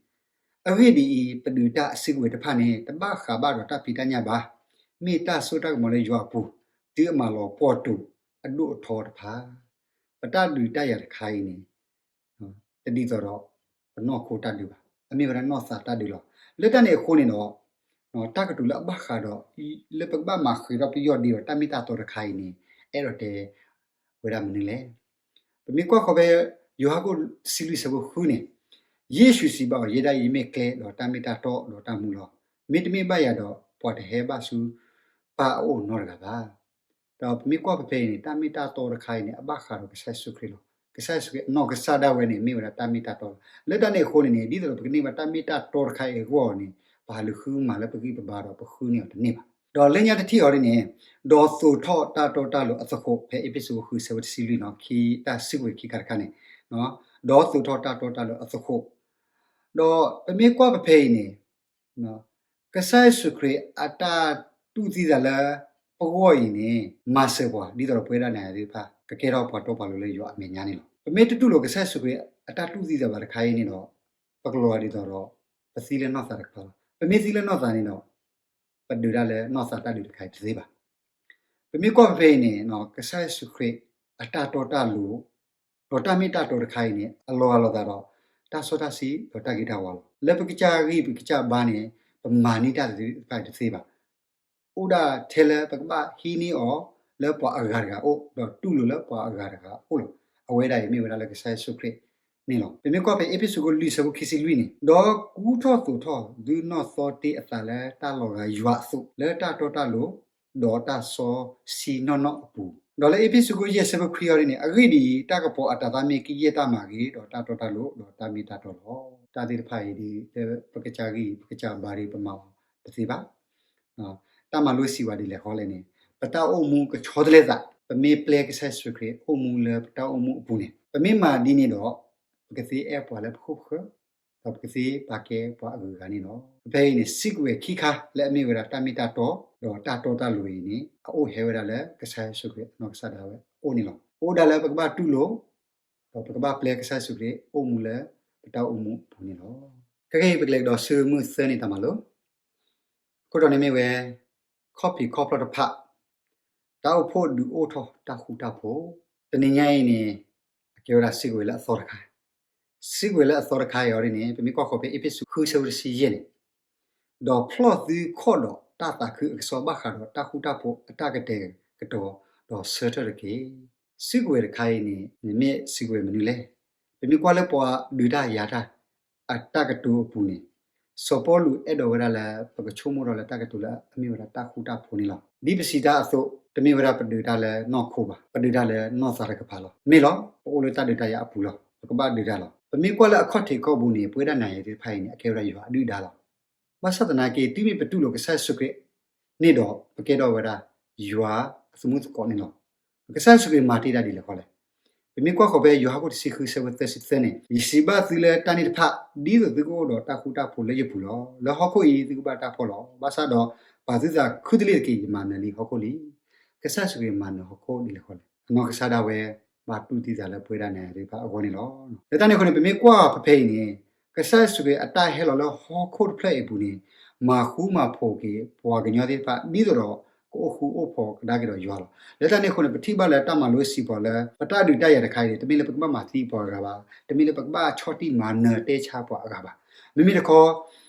အဂ့ၢ်ဒ်အံၤ, ပဒုးတၢ်အစုကဝဲၤတဖၣ်န့ၣ် တဘၣ်ဃးဘၣ်ဒီးတၢ်ဖံးတၢ်ညၣ်ဘၣ်. မ့ၢ်တၢ်စိတၢ်ကမီၤလၢယွၤအပူၤ သုအမၤလီၤပှီၢ်တိာ်အဒိၣ်အထီတဖၣ်. ပတၢ်ဒုးတၢ်ယၤတခါအံၤန့ၣ် တဒ်သိးဒီးပနီၢ်ခိတၢ်ဒုးဘၣ်. အမ့ၢ်ဝဲဒၣ်နီၢ်သးတၢ်ဒုးလီၤ. လၢတၢ်န့ၣ်အဃိန့ၣ်ဒီး တၢ်ကတိၤလၢအဘၣ်ဃးဒီး လၢပကဘၣ်မၤဃံးထီၣ်ပယီၢ်ဒ့ဒီးတၢ်မ့ၢ်တၢ်တီတခါအံၤန့ၣ် အဲၣ်ဒိးတဲဝဲဒၣ်မနုၤလဲၣ်. ပမ့ၢ်ကွၢ်ဃီၤဖဲ ယိၤဟၣ်ခိၣ်တဆံလွံၢ်ဆၢဖိဃုန့ၣ်, ယ့ၣ်ၡူးစံးဘၣ်အီၤ, ယဲဒၣ်အံၤမ့ၢ်ကျဲဒီးတၢ်မ့ၢ်တၢ်တီဒီးတၢ်မူလီၤ. မ့တမ့ၢ်ဘၣ်ယၤဒီး ပှၤတဟဲဘၣ်ဆူပၢ်အအိၣ်နီတဂၤဘၣ်. ဒီးပမ့ၢ်ကွၢ်ဖဲဖဲအံၤန့ၣ် တၢ်မ့ၢ်တၢ်တီတခါအံၤန့ၣ် အဘၣ်ဃးဒီးကစၢ်ယ့ၣ်ၡူးခရံာ်လီၤ. ကစၢ်ယ့ၣ်ၡူးခရံာ်အနီၢ်ကစၢ်ဒၣ်ဝဲန့ၣ် မ့ၢ်ဝဲဒၣ်တၢ်မ့ၢ်တၢ်တီလီၤ. လၢတၢ်န့ၣ်အဃိန့ၣ်န့ၣ် ဒ်သိးဒီးပကန့ၢ်ဘၣ်တၢ်မ့ၢ်တၢ်တီတခါအံၤအဂီၢ်န့ၣ် ပဟးလူၤဃုမၤလၢပဂံၢ်ပဘါဒီးပဃုန့ၢ်အီၤတန့ၢ်ဘၣ်. ဒီးလၢညါတထံၣ်အီၤဒ်န့ၣ်, ဒီးသိးထီၣ်တၢ်တီတၢ်လိၤအသဃိး, ဖဲအ့းဖ့းစူး ဃု ဆၢဖိတဆံလွံၢ်နီၤ, ခံတၢ်စုကဝဲၤခံခါတခါန့ၣ်, ဒီးသိးထီၣ်တၢ်တီတၢ်လိၤအသဃိး, ဒီးပမ့ၢ်ကွၢ်ဖဲဖဲအံၤန့ၣ် ကစၢ်ယ့ၣ်ၡူးခရံာ်အတၢ်တူၢ်သံသးလၢပဂီၢ်အံၤန့ၣ် မၤစၢၤပှၤ ဒ်သိးဒီးပဝဲဒၣ်နၤယၤသ့ၣ်တဖၣ် ကကဲထီၣ်ပှၤတီပှၤလိၤလၢယွၤအမဲာ်ညါန့ၣ်လီၤ. ပမ့ၢ်တတူၢ်လိာ်ကစၢ်ယ့ၣ်ၡူးခရံာ်အတၢ်တူၢ်သံသးဘၣ်တခါအံၤန့ၣ်ဒီး ပကလီၤဂာ်ဒ်သိးဒီး ပသံလၢနီၢ်သးတကပၤလီၤ. ပမ့ၢ်သံလၢနီၢ်သးန့ၣ်ဒီး ပဒုးတၢ်လၢနီၢ်သးတၢ်ဒုးတခါအံၤတသ့ဘၣ်. ပမ့ၢ်ကွၢ်ဖဲဖဲအံၤန့ၣ် ကစၢ်ယ့ၣ်ၡူးခရံာ်အတၢ်တီတၢ်လိၤ ဒီးတၢ်မ့ၢ်တၢ်တီတခါအံၤန့ၣ် အလီၤဂာ်လိာ်သးဒီး တၢ်စီတၢ်ဆှံ ဒီးတၢ်ဂ့ၤတၢ်ဝါလီၤ. လၢပကစၢ်ဂံၢ်ပကစၢ်ဘါန့ၣ် ပမၤန့ၢ်တၢ်သ့ၣ်တဖၣ်အံၤတသ့ဘၣ်. အိၣ်ဒၣ်ထဲလၢပကဘၣ်ဟံးန့ၢ်အီၤလၢပှၤအဂၤတဂၤအအိၣ် ဒီးတူၢ်လိာ်လၢပှၤအဂၤတဂၤအအိၣ်လီၤ. အဝဲဒၣ်အံၤမ့ၢ်ဝဲဒၣ်လၢကစၢ်ယ့ၣ်ၡူးခရံာ်န့ၣ်လီၤ. ပမ့ၢ်ကွၢ်ဖဲအ့းဖ့းစူး လွံၢ် ဆၢဖိခံဆံလွံၢ်န့ၣ်, ဒီးကူထီၣ်သိးထီၣ် ဒုးနီၢ်သီတ့ၢ်အသးလၢတၢ်လီၤဂာ်ယွၤအသိး လၢတၢ်တီတၢ်လိၤ ဒီးတၢ်စီဆှံနီၢ်နီၢ်အပူၤ, ဒီးလၢအ့းဖ့းစူး ယဲၢ် ဆၢဖိခွံအီၤဒ်န့ၣ်, အဂ့ၢ်ဒ်အံၤ, တၢ်ကပီၤအတၤသၣ်မ့ၢ်ကယဲၢ်တၢ်မၤဂ့ၤ, ဒီးတၢ်တီတၢ်လိၤ, ဒီးတၢ်မ့ၢ်တၢ်တီလီၤ. တၢ်သ့ၣ်တဖၣ်အံၤဒ်လၢပကစၢ်ဂံၢ်ပကစၢ်ဘါဒီးပမၤအီၤတသ့ဘၣ်. တၢ်မၤလိစံးဝဲဒ်လဲၣ်ဃီလဲၣ်န့ၣ်, ပတၢ်အိၣ်မူကဆီတလဲသး, ပမ့ၢ်ပျဲကစၢ်ယ့ၣ်ၡူးခရံာ်အိၣ်မူလၢပတၢ်အိၣ်မူအပူၤန့ၣ်, ပမ့ၢ်မၤဒ်န့ၣ်ဒီး ပကသ့အဲၣ်ပှၤလၢပခိၣ်ပဃၢၤ, ဒီးပကသ့ပာ်ကဲပှၤအဂုၤအဂၤန့ၣ်လီၤ. ဖဲအံၤန့ၣ် စံးကွံာ်ဝဲခံခါလၢအမ့ၢ်ဝဲဒၣ်တၢ်မ့ၢ်တၢ်တီ, ဒီးတၢ်တီတၢ်လိၤအံၤန့ၣ် အအိၣ်ဟဲဝဲဒၣ်လၢကစၢ်ယ့ၣ်ၡူးခရံာ်အနီၢ်ကစၢ်ဒၣ်ဝဲအအိၣ်န့ၣ်လီၤ. အိၣ်ဒၣ်လၢပကဘၣ်တူၢ်လိာ် ဒီးပကဘၣ်ပျဲကစၢ်ယ့ၣ်ၡူးခရံာ်အိၣ်မူလၢပတၢ်အိၣ်မူအပူၤန့ၣ်လီၤ. ခဲကနံၣ်အံၤ ပကလဲၤကဒီးဆူမုၢ်သၢနံၤတၢ်မၤလိ, အခိၣ်တီန့ၣ်မ့ၢ်ဝဲ ခီၣ်ဖံးခီၣ်ဖျီတဖၣ် တၢ်အိၣ်ဖှိၣ်ဒုးအိၣ်ထီၣ်တၢ်ဃူတၢ်ဖိး, တနံၤညါအံၤန့ၣ် အကဲဝဲဒၣ်စံးကွံာ်ဝဲလၢအသီတခါ, စံးကွံာ်ဝဲလၢအသီတခါအံၤအီၤဒ်န့ၣ် ပမ့ၢ်ကွၢ်ဃီၤဖဲအ့းဖ့းစူး ဃု ဆၢဖိတဆံယဲၢ်န့ၣ်, ဒီးဖျီၣ်သုခီၣ်ဒီးတၢ်သးခုအကစီၣ်ဘၣ်ဃးဒီးတၢ်ဃူတၢ်ဖိးအတၢ်ကတဲာ်ကတီၤဒီးဆၢထၢၣ်တက့ၢ်. စံးကွံာ်ဝဲတခါအံၤန့ၣ် မ့ၢ်စံးကွံာ်မနုၤလဲၣ်. ပမ့ၢ်ကွၢ်လၢပှၤဒုးတၢ်ယၤတၢ် အတၢ်ကတိၤအပူၤန့ၣ်, စီၤပီလူးအဲၣ်ဒိးဝဲဒၣ်လၢပကဆိကမိၣ်ထီၣ်လၢတၢ်ကတိၤလၢအမ့ၢ်ဝဲဒၣ်တၢ်ဃူတၢ်ဖိးန့ၣ်လီၤ. ဒ်ပစံးတၢ်အသိး တမ့ၢ်ဝဲဒၣ်ပဒုးတၢ်လၢနီၢ်ခိဘၣ်, ပဒုးတၢ်လၢနီၢ်သးတကပၤလီၤ. မ့ၢ်လီၤ, ပအိၣ်လၢတၢ်ဒုးတၢ်ယၤအပူၤလီၤ. ပကဘၣ်ဒုးတၢ်လီၤ. ပမ့ၢ်ကွၢ်လၢအခီၣ်ထံးခီၣ်ဘိန့ၣ် ပဝဲဒၣ်နၤယၤသ့ၣ်တဖၣ်အံၤန့ၣ် အကဲဝဲဒၣ်ယွၤအဒုၣ်အဒါလီၤ. ဘၣ်ဆၣ်သနာ်က့ တုၤမ့ၢ်ပတူၢ်လိာ်ကစၢ်ယ့ၣ်ၡူးခရံာ်န့ၣ်ဒီး ပကဲထီၣ်ဝဲဒၣ်ယွၤအသမူသကိးန့ၣ်လီၤ. ကစၢ်ယ့ၣ်ၡူးခရံာ်မၤတ့ၢ်ဒၣ်ဒ်လဲၣ်ဃီလဲၣ်. ပမ့ၢ်ကွၢ်ဃီၤဖဲယိၤဟၣ်ခိၣ်တဆံဃု ဆၢဖိသၢဆံသၢန့ၣ်, ယစံးဘၣ်သုလၢတၢ်န့ၣ်တဖၣ် ဒ်သိးသုကအိၣ်ဒီးတၢ်ဃူတၢ်ဖိးလၢယပူၤလီၤ. လၢဟီၣ်ခိၣ်အံၤ သုကဘၣ်တၢ်ဖှီၣ်လီၤ. ဘၣ်ဆၣ်ဒီး ပာ်သုသးခုတလ့ၢ်တက့ၢ်, ယမၤနၢၤလံဟီၣ်ခိၣ်လံ. ကစၢ်ယ့ၣ်ၡူးခရံာ်မၤနၢၤဟီၣ်ခိၣ်ဒ်လဲၣ်ဃီလဲၣ်. အနီၢ်ကစၢ်ဒၣ်ဝဲ ဘၣ်တူၢ်သံသးလၢပဝဲဒၣ်နၤယၤသ့ၣ်တဖၣ်အဂီၢ်န့ၣ်လီၤ. လၢတၢ်န့ၣ်အဃိန့ၣ် ပမ့ၢ်ကွၢ်ဖဲဖဲအံၤန့ၣ်, ကစၢ်ယ့ၣ်ၡူးခရံာ်အတၢ်ဟဲလီၤလၢဟီၣ်ခိၣ်တဖျၢၣ်အံၤအပူၤန့ၣ်, မၤဃူမၤဖိးက့ၤပှၤကညီသ့ၣ်တဖၣ် ဒ်သိးဒီး ကအိၣ်ဃူအိၣ်ဖိးကဒါက့ၤဒီးယွၤလီၤ. လၢတၢ်န့ၣ်အဃိန့ၣ် ပထံၣ်ဘၣ်လၢတၢ်မၤလိစံးပှၤလၢ ပတၢ်ဒုးတၢ်ယၤတခါအံၤန့ၣ် တမ့ၢ်လၢပကဘၣ်မၤသံပှၤဂၤဘၣ်, တမ့ၢ်လၢပကဘၣ်ဆီၣ်တံၢ်မၤနၢၤတဲဆါပှၤအဂၤဘၣ်. မ့မ့ၢ်တခီ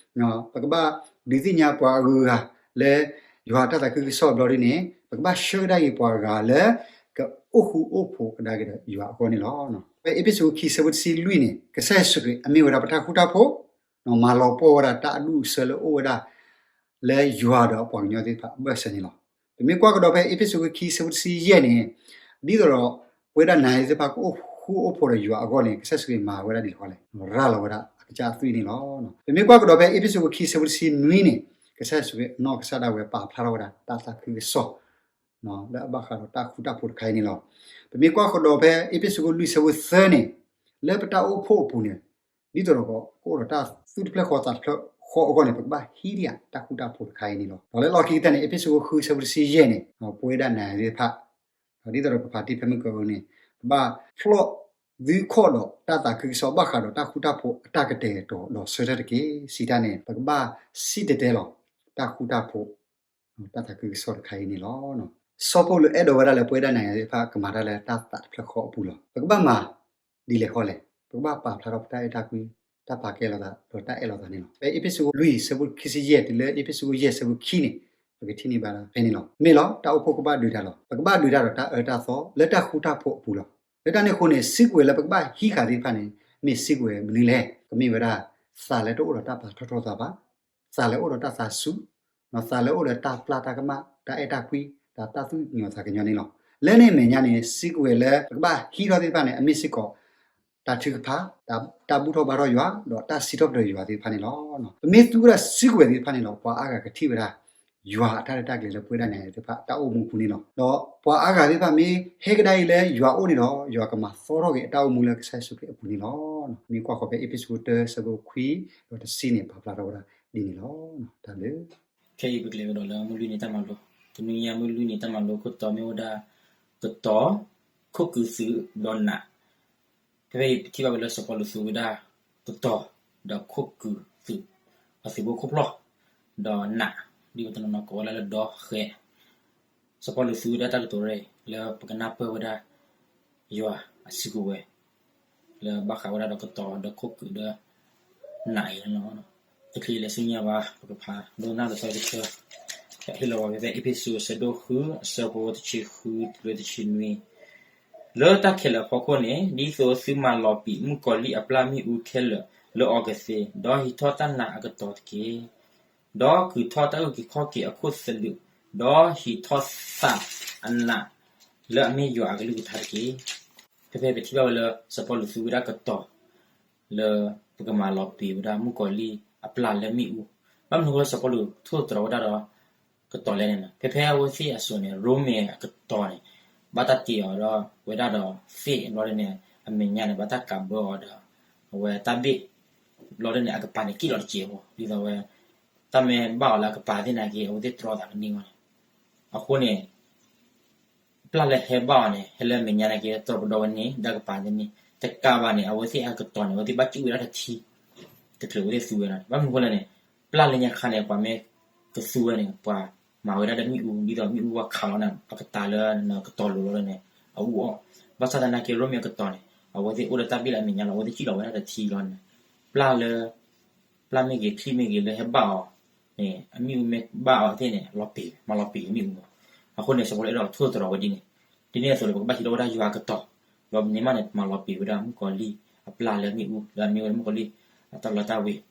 ပကဘၣ်ဒုးသ့ၣ်ညါပှၤအဂုၤအဂၤလၢ ယွၤအတၢ်သးခုကစီၣ်အဘျီဒ်န့ၣ် ပကဘၣ်ဆှၢကဒါက့ၤပှၤအဂၤလၢ ကအိၣ်ဃူအိၣ်ဖိးကဒါက့ၤဒီးယွၤအဂီၢ်န့ၣ်လီၤ. ဖဲအ့းဖ့းစူး ခံ ဆၢဖိတဆံလွံၢ်န့ၣ် ကစၢ်ယ့ၣ်ၡူးခရံာ်အမ့ၢ်ဝဲဒၣ်ပတၢ်ဃူတၢ်ဖိး, မၤလီၤပှီၢ်ဝဲဒၣ်တၢ်အဒူၣ်အဆၢလၢအအိၣ်ဝဲဒၣ် လၢယွၤဒီးပှၤကညီသ့ၣ်တဖၣ်အဘၢၣ်စၢၤန့ၣ်လီၤ. ပမ့ၢ်ကွၢ်ကဒီးဖဲအ့းဖ့းစူး ခံ ဆၢဖိတဆံယဲၢ်န့ၣ်, ဒ်သိးဒီး ပဝဲဒၣ်နၤယၤသ့ၣ်တဖၣ်ကအိၣ်ဃူအိၣ်ဖိးဒီးယွၤအဂီၢ်န့ၣ် ကစၢ်ယ့ၣ်ၡူးခရံာ်မၤဝဲဒၣ်ဒ်လဲၣ်ဃီလဲၣ်. ရၤလီၤဝဲဒၣ်အကစၢ်အသွံၣ်န့ၣ်လီၤ. ပမ့ၢ်ကွၢ်ကဒီးဖဲအ့းဖ့းစူး ခံ ဆၢဖိတဆံနွံန့ၣ် ကစၢ်ယ့ၣ်ၡူးခရံာ်အနီၢ်ကစၢ်ဒၣ်ဝဲပာ်ဖျါထီၣ်ဝဲဒၣ်တၢ်သးခုကစီၣ် လၢအဘၣ်ဃးဒီးတၢ်ဃူတၢ်ဖိးတခါအံၤန့ၣ်လီၤ. ပမ့ၢ်ကွၢ်ကဒီးဖဲအ့းဖ့းစူး လွံၢ် ဆၢဖိသၢန့ၣ်, လၢပတၢ်အိၣ်ဖှိၣ်အပူၤန့ၣ် ဒ်သိးဒီးကအိၣ်ဒီးတၢ်သူၣ်တဖျၢၣ်ဃီသးတဖျၢၣ်ဃီအဂီၢ်န့ၣ် ပကဘၣ်ဟံးဒံးဧါတၢ်ဃူတၢ်ဖိးတခါအံၤန့ၣ်လီၤ. ဒီးလၢလီၢ်ခံကတၢၢ်န့ၣ် အ့းဖ့းစူး ဃု ဆၢဖိတဆံယဲၢ်န့ၣ် ပဝဲဒၣ်နၤယၤသ့ၣ်တဖၣ် ဒ်သိးဒီးပဖးတံၢ်ဖဲမုၢ်ကၢၤအံၤန့ၣ် ပဘၣ်ဖျီၣ်သုခီၣ်ဒီးတၢ်သးခုကစီၣ် ဘၣ်ဃးဒီးတၢ်ဃူတၢ်ဖိးအတၢ်ကတဲာ်ကတီၤဒီးဆၢထၢၣ်တက့ၢ်. စံးတၢ်န့ၣ် ပကဘၣ်စံၣ်တဲၤတဲလီၤ တၢ်ဃူတၢ်ဖိး တၢ်သးခုကစီၣ်တခါအံၤန့ၣ်လီၤ. စီၤပီလူးအဲၣ်ဒိးဝဲဒၣ်လၢပဝဲဒၣ်နၤယၤသ့ၣ်တဖၣ် ကမၤတၢ်လၢတၢ်သးတဖျၢၣ်ဃီအပူၤလီၤ. ပကဘၣ်မၤဒ်လဲၣ်ဃီလဲၣ်. ပကဘၣ်ပာ်ဖျါထီၣ်ပတၢ်အဲၣ်တၢ်ကွံ, တၢ်ပာ်ကဲလိာ်သး ဒီးတၢ်အဲၣ်လိာ်သးန့ၣ်လီၤ. ဖဲအ့းဖ့းစူး လွံၢ် ဆၢဖိခံဆံယဲၢ် တုၤလၢအ့းဖ့းစူး ယဲၢ် ဆၢဖိခံန့ၣ် ပကထံၣ်န့ၢ်ဘၣ်ဖဲန့ၣ်လီၤ. မ့ၢ်လီၤ, တၢ်အိၣ်ဖှိၣ်ကဘၣ်ဒုးတၢ်လီၤ. ပကဘၣ်ဒုးတၢ်ဒီးတၢ်အၢတၢ်သီလၢတၢ်ဃူတၢ်ဖိးအပူၤလီၤ. လၢတၢ်န့ၣ်အဃိန့ၣ် စံးကွံာ်ဝဲလၢပကဘၣ်ဟံးဃာ်သ့ၣ်တဖၣ်န့ၣ် မ့ၢ်စံးကဝဲၤမနုၤလဲၣ်. ကမ့ၢ်ဝဲဒၣ် သးလၢတအိၣ်ဒီးတၢ်ပာ်ထီၣ်ထီထီၣ်သးဘၣ်, သးလၢအိၣ်ဒီးတၢ်သးစူၤ, ဒီးသးလၢအိၣ်ဒီးတၢ်ပျၢ်တၢ်ကမၣ် တၢ်အဲၣ်တၢ်ကွံ ဒီးတၢ်သူၣ်ကညီၤသးကညီၤန့ၣ်လီၤ. လၢန့ၣ်အမဲာ်ညါန့ၣ် စံးကဝဲၤလၢပကဘၣ်ဟံးထီၣ်သ့ၣ်တဖၣ်န့ၣ် အမ့ၢ်စ့ၢ်ကီး တၢ်ထုကဖၣ်, တၢ်ဘူၣ်ထီၣ်ဘါထီၣ်ယွၤ ဒီးတၢ်စံးထီၣ်ပတြၢၤယွၤသ့ၣ်တဖၣ်န့ၣ်လီၤ. ပမ့ၢ်သူဝဲဒၣ်စံးကဝဲၤသ့ၣ်တဖၣ်န့ၣ်လီၤ ပှၤအါဂၤကထံၣ်ဝဲဒၣ် ယွၤအတၢ်ရဲၣ်တၢ်ကျဲၤလၢပဝဲဒၣ်နၤယၤသ့ၣ်တဖၣ်တၢ်အိၣ်မူအပူၤန့ၣ်လီၤ. ဒီးပှၤအါဂၤသ့ၣ်တဖၣ်မ့ၢ်ဟဲကဒါအံၤလၢယွၤအိၣ်န့ၣ်ဒီး ယွၤကမၤသီထီၣ်က့ၤအတၢ်အိၣ်မူလၢကစၢ်ယ့ၣ်ၡူးခရံာ်အပူၤန့ၣ်လီၤ. မ့ၢ်ကွၢ်ဃီၤဖဲအ့းဖ့းစူးတၢ ဆၢဖိခွံ ဒီးတဆံန့ၣ် ပာ်ဖျါထီၣ်ဝဲဒၣ်ဒ်န့ၣ်လီၤ. တၢ်ဘျုး ခဲအံၤပကလဲၤကဒီးလၢမုၢ်လွံၢ်နံၤတၢ်မၤလိ, တနွံညါမုၢ်လွံၢ်နံၤတၢ်မၤလိ ခိၣ်တီမ့ၢ်ဝဲဒၣ် ကတီၤ, ခိၣ်ကုာ်သုးဒီးနး. ဖဲဖဲအံၤပထံၣ်ဘၣ်ဝဲလၢစီၤပီလူးသူဝဲဒၣ် ကတီၤ, ဒီးခိၣ်ကုာ်သုး, အသုးဖိခိၣ်ဖျီၣ်, ဒီးနး, ဒ်ပတနီၤနီၤကိးဝဲဒၣ်လၢဒီဃဲး စီၤပီလူးသူဝဲဒၣ်တၢ်ကတိၤရဲၣ် လၢပကနၢ်ပၢၢ်ဝဲဒၣ် ယွၤအစုကဝဲၤ လၢဘၣ်ဃးဝဲဒၣ်ဒီးကတီၤဒီးခိၣ်ကုာ်ဒီးနးအံၤန့ၣ်လီၤ. တချုးလဲၤဆူညါဘၣ် ပကဖးဒိကနၣ်လီၤဆီတဆၢ, ဟ့ၣ်လီၤဝဲဖဲ အ့းဖ့းစူး အဆၢဒိၣ်ဃု အဆၢဖိတဆံဃုတုၤလၢတဆံနွံ, လၢတၢ်ခဲလၢာ်အဖီခိၣ်န့ၣ် ဒ်သိးသုမၤလီၤပံာ်မုၣ်ကီၤလံၢ်အပျၢ်မ့ၣ်အူခဲလၢာ်လၢအီၤကသ့, ဒီးဟံးထီၣ်တၢ်နးအကတီၤတက့ၢ်. ဒီးကုာ်ထီၣ်တၢ်အုၣ်က့ၤခီၣ်က့ၤအခိၣ်သလုး, ဒီးဟံးထီၣ်သးအနးလၢအမ့ၢ်ယွၤအကလုၢ်ကထါတက့ၢ်. ဖဲဖဲပထံၣ်ဘၣ်ဝဲလၢ စီၤပီလူးသူဝဲဒၣ်ကတီၤ လၢပကမၤလီၤပံာ်ဝဲဒၣ်မုၣ်ကီၤလံၢ်အပျၢ်လၢမ့ၣ်အူ, ဘၣ်မနုၤအဃိလၢစီၤပီလူးထိၣ်သတြီၤဝဲဒၣ်ဒီး ကတီၤလဲၣ်န့ၣ်လီၤ. ဖဲဖဲအဝဲသ့ၣ်အစိၤန့ၣ် ရိမ့ၤအကတီၤန့ၣ် ဘၣ်တၢ်တ့အီၤဒီးဝဲဒၣ်ဒီးသ့ၣ်ဘျီဒ်န့ၣ် အမဲာ်ညါန့ၣ် ဘၣ်တၢ်ကးဘၢအီၤဒီး အဝဲတၢ်ဘ့ၣ်ဘျီဒ်န့ၣ် အကပၤန့ၣ်က့ၣ်လီၤတစဲးဖိ ဒ်သိးဝဲ တၢ်မ့ၢ်ဘၣ်အီၤလၢအကပၤသ့ၣ်နာ်က့ အဝဲသ့ၣ်တြီသးကန့ၢ်ဝဲန့ၣ်, အဃိန့ၣ် ပျၢ်လၢဟဲဘၣ်အီၤန့ၣ် ဟဲလၢအမဲာ်ညါနာ်က့ တြီပဒီဝဲန့ၣ် ဒီးကပၤသ့ၣ်န့ၣ် တကးဘၣ်န့ၣ် အဝဲသ့ၣ်အကတီၤန့ၣ် အဝဲသ့ၣ်ဘၣ်စံၣ်ဝဲဒၣ်တထံ တချုးအဝဲသ့ၣ်သူဝဲလီၤ. ဘၣ်မနုၤအဃိလဲၣ်န့ၣ် ပျၢ်လၢညါခါန့ၣ် ပှၤမ့ၢ်ကသူဝဲန့ၣ် ပှၤမၤဝဲဒၣ်လၢမ့ၣ်အူ ဒ်သိးမ့ၣ်အူဝဲခးလီၤန့ၣ် အကတၤလၢနကတီၤလိၤလီၤန့ၣ် အအူအီၣ်, ဘၣ်ဆၣ်သနာ်က့ ရိမ့ၤအကတီၤန့ၣ် အဝဲသ့ၣ်အိၣ်လၢတၢ်ဘ့ၣ်လၢအမဲာ်ညါလီၤ အဝဲသ့ၣ်စံၣ်လီၤဝဲဒၣ်တထံလီၤန့ၣ် ပျၢ်လၢ ပျၢ်မ့ၢ်ဂ့ၤချံၣ်မ့ၢ်ဂ့ၤလၢဟဲဘၣ်အီၤန့ၣ် အမ့ၣ်အူမ့ၢ်ဘၣ်အီၤသ့ၣ်န့ၣ် လီၤပံာ် မၤလီၤပံာ်မ့ၣ်အူမး. အဃိန့ၣ် စီၤပီလူးအဲၣ်ဒိးထိၣ်သတြီၤဝဲဒ်န့ၣ်, ဒ်န့ၣ်အသိးန့ၣ် ပကဘၣ်ဟံးထီၣ်ဝဲဒၣ်ယွၤအကတီၤ, ဒီးန့ၣ်မးန့ၣ် ပမၤလီၤပံာ်ဝဲဒၣ်မုၣ်ကီၤလံၢ်အပျၢ်လၢမ့ၣ်အူ လၢအမ့ၢ်ဝဲဒၣ်မုၣ်ကီၤလံၢ်အတၢ်လီတၢ်ဝ့ၤ,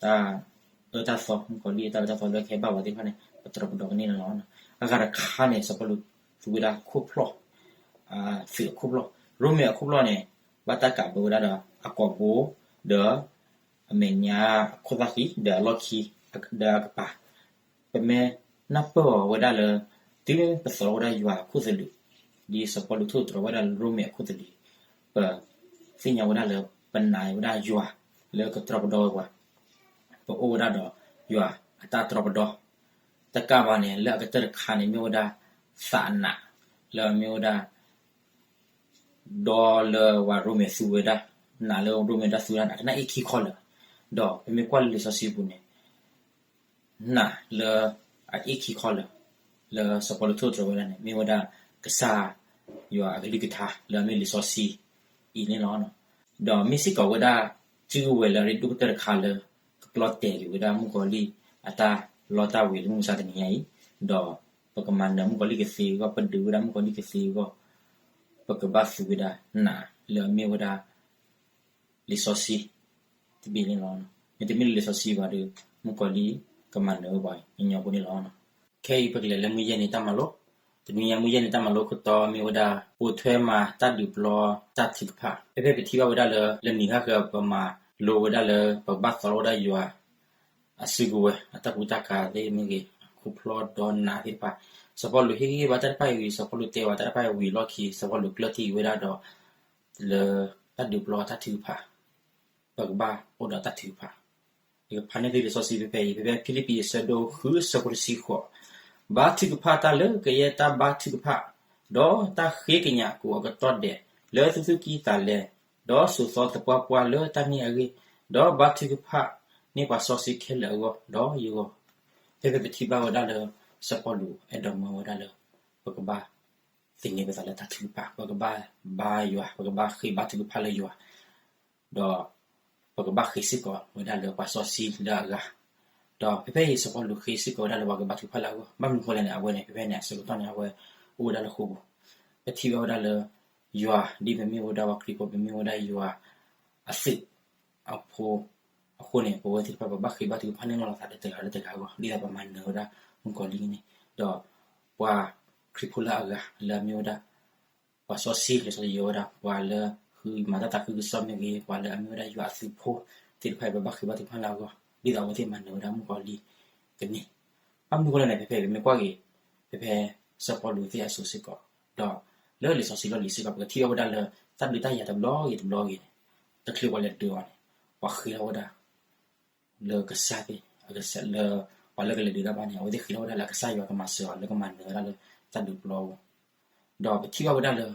တၢ်အၢတၢ်သီ မုၣ်ကီၤလံၢ်အတၢ်အၢတၢ်သီလၢကဟဲဘၣ်ပှၤသ့ၣ်တဖၣ်န့ၣ် ပတြီပဒီကန့ၢ်န့ၣ်လီၤ. အဂၤတခါန့ၣ် စီၤပီလူးသူဝဲဒၣ်ခိၣ်ဖျီၣ် သုးအခိၣ်ဖျီၣ်, ရိမ့ၤအခိၣ်ဖျီၣ်န့ၣ် ဘၣ်တၢ်ကးဘၢဝဲဒၣ်ဒီးအကိာ်ဘိ ဒီး အမဲာ်ညါအခိၣ်သၣ်ဃံ ဒီးအလီၢ်ခံ ဒီးအကပၤ, ပမ့ၢ်နၢ်ပၢၢ်အီၤဝဲဒၣ်လၢ တုၤပသီၣ်ထီၣ်ဝဲဒၣ်ယွၤအခိၣ်သလုး, ဒ်စီၤပီလူးထိၣ်သတြီၤဝဲဒၣ်လၢရိမ့ၤအခိၣ်သလုး, ပသ့ၣ်ညါဝဲဒၣ်လၢပနာ်ဝဲဒၣ်ယွၤလၢကတြီပဒီဝဲပှၤ, ပအိၣ်ဝဲဒၣ်ဒီးယွၤအတၢ်တြီပဒီ တကးဘၣ်န့ၣ် လၢအကတၢၢ်တခါန့ၣ် မ့ၢ်ဝဲဒၣ်သးနး လၢအမ့ၢ်ဝဲဒၣ် ဒီးလၢပှၤရိမ့ၤသူဝဲဒၣ်, နးလၢရိမ့ၤတၢ်သူဝဲဒၣ်န့ၣ် အကနၣ်အ့ၣ်ခံခီလၢာ်, ဒီးပမ့ၢ်ကွၢ်လၢလံာ်စီဆှံပူၤန့ၣ် နးလၢအအ့ၣ်ခံခီလၢာ် လၢစီၤပီလူးထိၣ်သတြီၤဝဲဒၣ်န့ၣ် မ့ၢ်ဝဲဒၣ်ကစၢ်ယွၤအကလုၢ်ကထါလၢအမ့ၢ်လံာ်စီဆှံအံၤန့ၣ်လီၤ. ဒီးမ့ၢ်စ့ၢ်ကီးဝဲဒၣ်စုကဝဲၤလၢအရ့ဒိၣ်ကတၢၢ်တခါလၢ ကပျီတဲာ်က့ၤဝဲဒၣ်မုၣ်ကီၤလံၢ်အတၢ်လီတၢ်ဝ့ၤလၢမုၢ်မဆါတနံၤညါအံၤ, ဒီးပကမၤနၢၤမုၣ်ကီၤလံၢ်ကသ့အဂီၢ်, ပဒုးဝဲဒၣ်မုၣ်ကီၤလံၢ်ကသ့အဂီၢ်, ပကဘၣ်သူဝဲဒၣ်နးလၢအမ့ၢ်ဝဲဒၣ် လံာ်စီဆှံတဘ့ၣ်န့ၣ်လီၤ. မ့တမ့ၢ်လၢလံာ်စီဆှံဘၣ်ဒီး မုၣ်ကီၤလံၢ်ကမၤနၢၤဝဲပှၤညီညီဖိန့ၣ်လီၤ. ခဲအံၤပကလဲၤလၢမုၢ်ယဲၢ်နံၤတၢ်မၤလိ, တနွံညါမုၢ်ယဲၢ်နံၤတၢ်မၤလိခိၣ်တီမ့ၢ်ဝဲဒၣ် ပိာ်ထွဲမၤတၢ်ဒုးပျီတၢ်ထုကဖၣ်. ဖဲဖဲပထံၣ်ဘၣ်ဝဲဒၣ်လၢ လၢနံၤဟါဃၢၤပမၤလိဝဲဒၣ်လၢ ပကဘၣ်သီထီၣ်ဝဲဒၣ်ယွၤ အစုကဝဲၤ အတၢ်ကူတၢ်ကၤသ့ၣ်မ့ၢ်ဂ့ၤ, အခိၣ်ဖျီၣ်ဒီးနးသ့ၣ်တဖၣ်, စီၤပီလူးဟ့ၣ်ဂံၢ်ဘါတၢ်တဖၣ်အံၤဝံၤ စီၤပီလူးတဲဝဲတၢ်တဖၣ်အံၤဝံၤအလီၢ်ခံ စီၤပီလူးကျၢၢ်ထံၣ်ဝဲဒၣ်ဒီး လၢတၢ်ဒုးပျီတၢ်ထုကဖၣ်, ပကဘၣ်အိၣ်ဒီးတၢ်ထုကဖၣ်. ယကဖးန့ၢ်သုလံာ်စီဆှံဖဲဖဲအံၤ, ဖဲဖဲဖံလံးပံးအဆၢဒိၣ်ဃုအဆၢဖိတဆံဃိး, ဘါထုကဖၣ်တၢ်လၢကယဲၢ်တၢ်ဘါထုကဖၣ်, ဒီးတၢ်ဃ့ကညးကိးအကတီၢ်ဒဲး လၢသုသူၣ်ကံၢ်သးလဲ, ဒီးစိာ်သီသပှၢ်ပှၢ်လၢတၢ်န့ၣ်အဂ့ၢ်, ဒီးဘါထုကဖၣ်န့ၢ်ပှၤစီဆှံခဲလၢာ်အဂီၢ်, ဒီးယဂီၢ်. ဖဲဖဲပထံၣ်ဘၣ်ဝဲဒၣ်လၢ စီၤပီလူးအဲၣ်ဒိးမၢဝဲဒၣ်လၢ ပကဘၣ်သန့ၤပသးလၢတၢ်ထုကဖၣ်, ပကဘၣ်ဘါယွၤ, ပကဘၣ်ဃ့ဘါထုကဖၣ်လၢယွၤ, ဒီးပကဘၣ်ဃ့စ့ၢ်ကီးဝဲဒၣ်လၢပှၤစီဆှံလၢအဂၤ, ဒီးဖဲဖဲအံၤ စီၤပီလူးဃ့စ့ၢ်ကီးဝဲဒၣ်လၢပှၤကဘါထုကဖၣ်လၢအဂီၢ်, ဘၣ်မနုၤဃိလဲၣ်န့ၣ် အဝဲန့ၣ် ဖဲဖဲန့ၣ် အဆၢကတီၢ်န့ၣ် အဝဲအိၣ်ဝဲဒၣ်လၢဃိာ်ပူၤ, ပထံၣ်ဘၣ်ဝဲဒၣ်လၢ ယွၤ ဒ်ပမ့ၢ်ဝဲဒၣ်ပှၤခရံာ်ဖိ ပမ့ၢ်ဝဲဒၣ်ယွၤ အသုးအဖိအဃိန့ၣ် ပဝဲသ့ၣ်တဖၣ် ပဘၣ်ဃ့ဘါထုကဖၣ်န့ၢ်လိာ်သးဒီးတဂၤလၢတဂၤအဂီၢ် ဒ်သိးပမၤနၢၤဝဲဒၣ်မုၣ်ကီၤလံၢ်န့ၣ်, ဒီးပှၤခရံာ်ဖိလၢအဂၤလၢအမ့ၢ်ဝဲဒၣ် ပှၤစီဆှံလံာ်စီဆှံယိၤဝဲဒၣ် ပှၤလၢဃုမၤတၢ်သးခုကစီၣ်မ့ၢ်ဂ့ၤ ပှၤလၢအမ့ၢ်ဝဲဒၣ်ယွၤအသုးဖိသ့ၣ်တဖၣ်အံၤ ပဘၣ်ဃ့ဘါထုကဖၣ်လၢအဂီၢ် ဒ်သိးအဝဲသ့ၣ်မၤနၢၤဝဲဒၣ်မုၣ်ကီၤလံၢ်ကန့ၢ်. ဘၣ်မနုၤအဃိလဲၣ်န့ၣ် ဖဲဖဲပမ့ၢ်ကွၢ်က့ၤ ဖဲဖဲစီၤပီလူးသ့ၣ်အစိၤစ့ၢ်ကီး ဒီးလၢလံာ်စီဆှံလီၢ်လံၤစ့ၢ်ကီး ပကထံၣ်ဘၣ်ဝဲဒၣ်လၢ တၢ်ဒုးတၢ်ယၤတဘျီဂ့ၤတဘျီဂ့ၤန့ၣ် တချုးပှၤလဲၤဒုးအီၤန့ၣ် ပှၤဃ့ထီၣ်ဝဲဒၣ် လၢကစၢ်သ့ၣ် လၢပှၤလၢကလဲၤဒုးတၢ်ဘၣ်န့ၣ် အဝဲသ့ၣ်ဃ့ထီၣ်ဝဲဒၣ်လၢအကစၢ်ယွၤကမၤစၢၤအီၤ လၢကမၤနၢၤဝဲဒၣ်လၢတၢ်ဒုးပျီပူၤ ဒီးပထံၣ်ဘၣ်ဝဲဒၣ်လၢ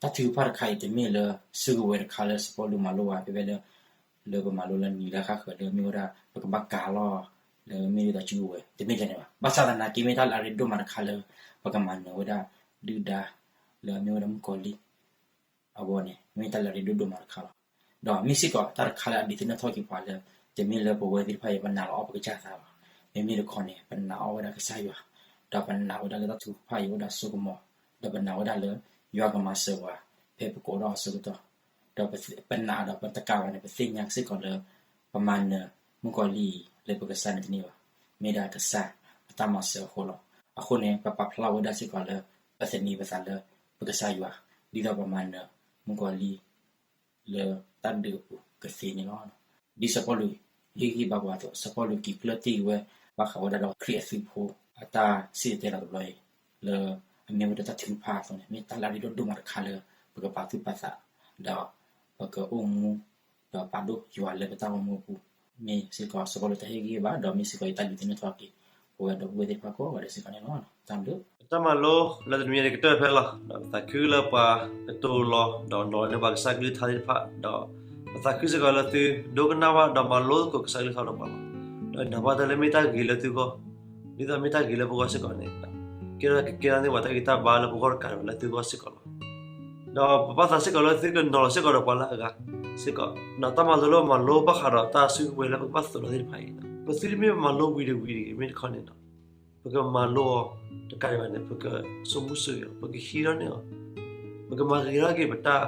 တၢ်ထုကဖၣ်တခါအံၤ တမ့ၢ်လၢစုကဝဲၤတခါလၢစီၤပီလူးမၤလိဘၣ် ဖဲဖဲလၢ လၢပမၤလိလၢနံၤလၢအဃၣ်ဃၢၤလၢမ့ၢ်ဝဲဒၣ် ပကဘၣ်ကၤလီၤ လၢမ့ၢ်ဒ်သိးစုကဝဲၤ တမ့ၢ်ဒ်န့ၣ်ဘၣ်. ဘၣ်ဆၣ်သနာ်က့ မ့ၢ်တၢ်လၢအရ့ဒိၣ်မးတခါလၢ ပကမၤနၢၤဝဲဒၣ် ဒုၣ်ဒါ လၢအမ့ၢ်ဝဲဒၣ်မုၣ်ကီၤလံၢ် အဂီၢ်န့ၣ် မ့ၢ်တၢ်လၢအရ့ဒိၣ်ဒိၣ်မးတခါလီၤ. ဒီးမ့ၢ်စ့ၢ်ကီးတၢ်တခါလၢအဒုးသ့ၣ်နီၣ်ထီၣ်က့ၤပှၤလၢ တမ့ၢ်လၢပဝဲသ့ၣ်တဖၣ်အံၤ ပနာ်လီၤအီၣ်ပကစၢ်သးဘၣ်. မ့မ့ၢ်တခီန့ၣ် ပနာ်အီၣ်ဝဲဒၣ်ကစၢ်ယွၤ, ဒီးပနာ်ဝဲဒၣ်လၢတၢ်ထုကဖၣ်အံၤအိၣ်ဝဲဒၣ်စိကမီၤ, ဒီးပနာ်ဝဲဒၣ်လၢ ယွၤကမၤစၢၤပှၤ ဖဲပကိးထီၣ်အီၤအဆၢကတီၢ်, ဒီးပနာ်ဒီးပတကးဘၣ်န့ၣ် ပသ့ၣ်ညါစ့ၢ်ကီးလၢ ပမၤနၢၤမုၣ်ကီၤလံၢ်အံၤ လၢပကစၢ်န့ၣ်တန့ၢ်ဘၣ်, မ့ၢ်ဒၣ်ကစၢ်အတၢ်မၤစၢၤအဃိလီၤ. အဃိန့ၣ် ပပာ်ဖျါဝဲဒၣ်စ့ၢ်ကီးလၢ ပသန့ၤပသးလၢ ပကစၢ်ယွၤ ဒ်သိးပမၤနၢၤမုၣ်ကီၤလံၢ် လၢတၢ်ဒုးအပူၤကသ့န့ၣ်လီၤ. ဒ်စီၤပီလူးဟ့ၣ်ဂံၢ်ဘါပှၤအသိး စီၤပီလူးက့ၤကျၢၢ်တ့ၢ်ဝဲ ဘၣ်ဃးဝဲဒၣ်ဒီးခရံာ်အသုးဖိ အတၢ်စံၣ်တဲၤတဲလီၤတဘျီအံၤ လၢအမ့ၢ်ဝဲဒၣ်တၢ်ထုကဖၣ်အသိးန့ၣ် မ့ၢ်တၢ်လၢအရ့ဒိၣ်ဒိၣ်မးတခါလၢ ပကပာ်သူၣ်ပာ်သး ဒီးပကအိၣ်မူ ဒီးပာ်ဒိၣ်ယွၤလၢပတၢ်အိၣ်မူအပူၤ, မ့ၢ်စ့ၢ်ကီးစီၤပီလူးတၢ်ဟ့ၣ်ဂံၢ်ဘါ ဒီးမ့ၢ်စ့ၢ်ကီးယတၢ်ဒုးသ့ၣ်နီၣ်ထီၣ်က့ၤ ပဝဲဒီပုၢ်ဝဲၢ်သ့ၣ်တဖၣ်ကိးဂၤဒဲးစ့ၢ်ကီးန့ၣ်လီၤ. တၢ်ဘျုး တၢ်မၤလိလၢတနွံအံၤန့ၣ်ကတၢၢ်ဖဲလီၤ. ဒီးပသးခုလၢပှၤကတိၤလီၤ ဒီးနီၤလီၤန့ၢ်ပှၤကစၢ်ကလုၢ်ကထါသ့ၣ်တဖၣ် ဒီးပသးခုစ့ၢ်ကီးလၢသုဒိကနၣ်ဘၣ် ဒီးမၤလိသကိးကစၢ်ကလုၢ်ကထါဒီးပှၤလီၤ. ဒီးနာ်ပှၤတၢ်လၢမ့ၢ်တၢ်ဂ့ၤလၢသုဂီၢ်, ဒ်သိးမ့ၢ်တၢ်ဂ့ၤလၢပဂီၢ်စ့ၢ်ကီးန့ၣ် ကဲထီၣ်ကကဲထီၣ်န့ၢ်ပှၤတၢ်ဂ့ၤတၢ်ဘါလၢပဂီၢ်တကးဒံးဘၣ်လၢသုဂီၢ်စ့ၢ်ကီးလီၤ. ဒီးပဘၣ်သးစ့ၢ်ကီးလၢသုကနီၤလီၤစ့ၢ်ကီးဒီးပှၤလၢအဂၤစ့ၢ်ကီး, ဒီးတၢ်မၤလိလၢပမၤလိဘၣ်ဃးဒီးတၢ်စုကဝဲၤလၢပကဘၣ်သိးလီၤသ့ၣ်တဖၣ်အံၤ, ပသုတမ့ၢ်ပမၤလိဝံၤတဝံၤတဂ့ၤ မ့ၢ်တခီန့ၣ်ဒီး ပကမၤလိအီၤတကးဒံးဘၣ်န့ၣ် ပကဆိကမိၣ်ဆိကမိၣ်အီၤ ပကဟံးထီၣ်န့ၢ်အီၤ, ပကမၤဂ့ၤထီၣ်က့ၤပတၢ်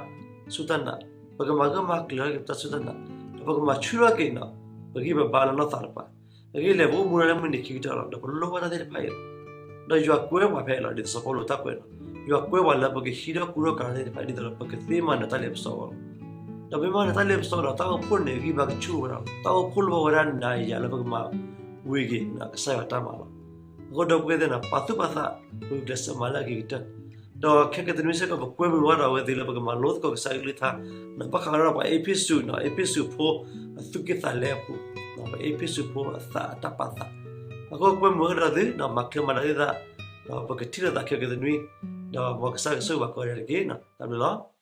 စူၢ်တၢ်နာ်, ပကမၤကမၣ်ကျၢၤထီၣ်က့ၤပတၢ်စူၢ်တၢ်နာ်, ဒီးပကမၤဆူၣ်ထီၣ်က့ၤန့ၣ် ပဂံၢ်ပဘါလၢနီၢ်သးတကပၤ, အဂ့ၢ်လဲၣ် ပအိၣ်မူဒၣ်လၢမုၢ်နံၤခံကတၢၢ်လီၤ ဒီးပလိၣ်ဘၣ်တၢ်သ့ၣ်တဖၣ်အံၤလီၤ. ဒီးယွၤကွဲပှၤဖဲအံၤလီၤ ဒ်သိးစီၤပီလူးတၢ်ကွဲးလီၤ, ယွၤကွဲပှၤလၢပကဟံးထီၣ်ကူထီၣ်ကၤထီၣ်သ့ၣ်တဖၣ် ဒ်သိးဒီးပကသ့မၤနၢၤတၢ်လ့ပစီအဂီၢ်လီၤ. ဒီးပမ့ၢ်မၤနၢၤတၢ်လ့ပစီဒီး တၢ်အိၣ်ဖှိၣ်န့ၣ် ဂံၢ်ဘါကဆူၣ်ဝဲဒၣ်လီၤ, တၢ်အိၣ်ဖှိၣ်လိၣ်ဘၣ်ဝဲဒၣ်နၤယၤလၢပကမၤဝံၤက့ၤ ကစၢ်ယွၤတၢ်မၤလီၤ. အဃိဒီပုၢ်ဝဲၢ်သ့ၣ်န့ၣ် ပာ်သူၣ်ပာ်သး ပဂုာ်ကျဲးစၢးမၤလၢအဂ့ၤကတၢၢ်, ဒီးခဲကနွံစ့ၢ်ကီး ပကွဲမုာ်ဘၣ်ဒီးအဝဲသ့ၣ်လၢပကမၤလိသကိးကစၢ်ကလုၢ်ကထါ, ဘၣ်ဃးဒီးပှၤအ့းဖ့းစူး, အ့းဖ့းစူးဖိအသူၣ်က့ၣ်သးလဲအပူၤ, ပှၤအ့းဖ့းစူးဖိအသးအတၢ်ပာ်သး, အဃိကွဲမုာ်ဝဲဒီးသု ဒီးမၤချ့မၤဒၣ်သုသး, ဒီးပကထံၣ်လိာ်သးခဲကနွံ, ဒီးမ်ကစၢ်ကဆိၣ်ဂ့ၤဘၣ်ကိးဂၤဒဲးတက့ၢ်. တၢ်ဘျုးလီၤ.